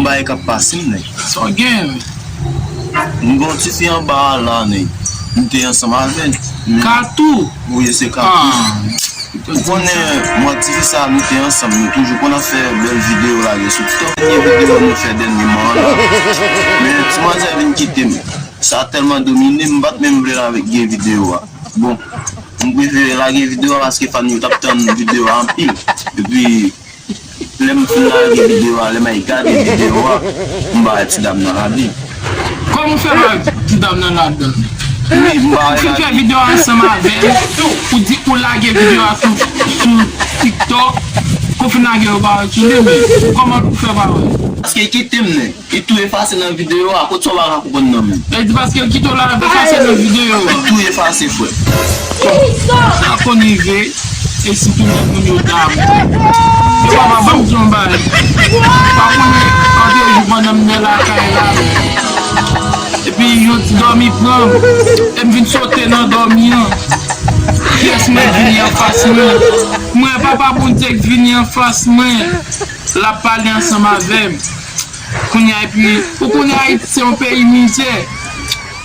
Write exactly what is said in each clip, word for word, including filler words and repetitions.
Bagay k ap pase m, nèg. Sa w gen? M gen yon tifi anba a la, nèg. M te ansanm avè l. Men Katou? Wi, se Katou. Ah. Ou konnen, mwen ak tifi sa a, nou te ansanm, nou toujou konn ap fè bèl videyo lage sou TikTok. Dènye videyo nou fè dènyèman an la. Men ti manzè vin kite m. Sa tèlman domine m, m pa t menm vle lage videyo a. Bon, m prefere lage videyo a paske fan yo t ap tann videyo a anpil. Epi, lè m fin lage videyo a, lè m al gade videyo a, m ba ti dam nan ladan. Kòman w fè ba ti dam nan ladan? Wi, m ba Ou fin fè videyo a ansanm avè l, ou di ou lage videyo a sou, sou TikTok, kou fin lage yo ba wè sou li, men kòman ou fè ba wè? Paske kite m nen. Li tou efase nan videyo a, kot sa w pa ka konprann nan men. Li di paske l kite w la efase nan videyo a. Li tou efase, frè. Sa konn rive, e sitou lè moun yo damou. Yo pa ban m di yon bagay. Pa konnen antre jou pandan m nan lakay la. Epi yon ti dòmi pran m. E m vin sote nan dòmi an. Kiyès mwen vini anfas mwen? Mwen, Papa Bondye k vini anfas mwen. L ap pale ansanm avè m. Kounye a, epi, ou konnen Ayiti se yon peyi mizè.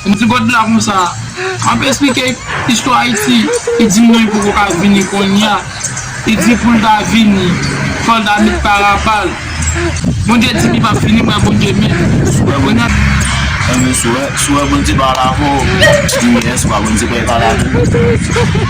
M di God la konsa, m ap esplike istwa Ayiti. Li di m non, li poko ka vini kounye a. Li di pou l ta vini, fò l ta met parapal. Bondye di li p ap vini, mwen Bondye menm. Mwen ap Enben, si w wè, si w wè Bondye pale avè w, di yes, pa Bondye pa pale avè w.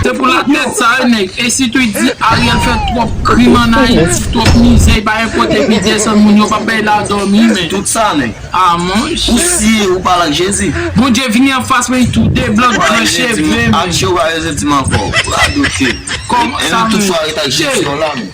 Se pou latèt sa yo, nèg. E sitou, li di Ariel fè twòp krim ann Ayiti, twòp mizè, li pa enpòte, epi desann moun yo p ap bay la dòmi, men. Tout sa, nèg. Ah, mon chè. Ou si ou pale ak Jezi. Bondye vini anfas mwen, li tou deblòk, gran cheve, men. Ak yo pa resantiman ankò. Radote. Kòman sa, men? E nan tout sa, rete ak Jezi, yon la, men.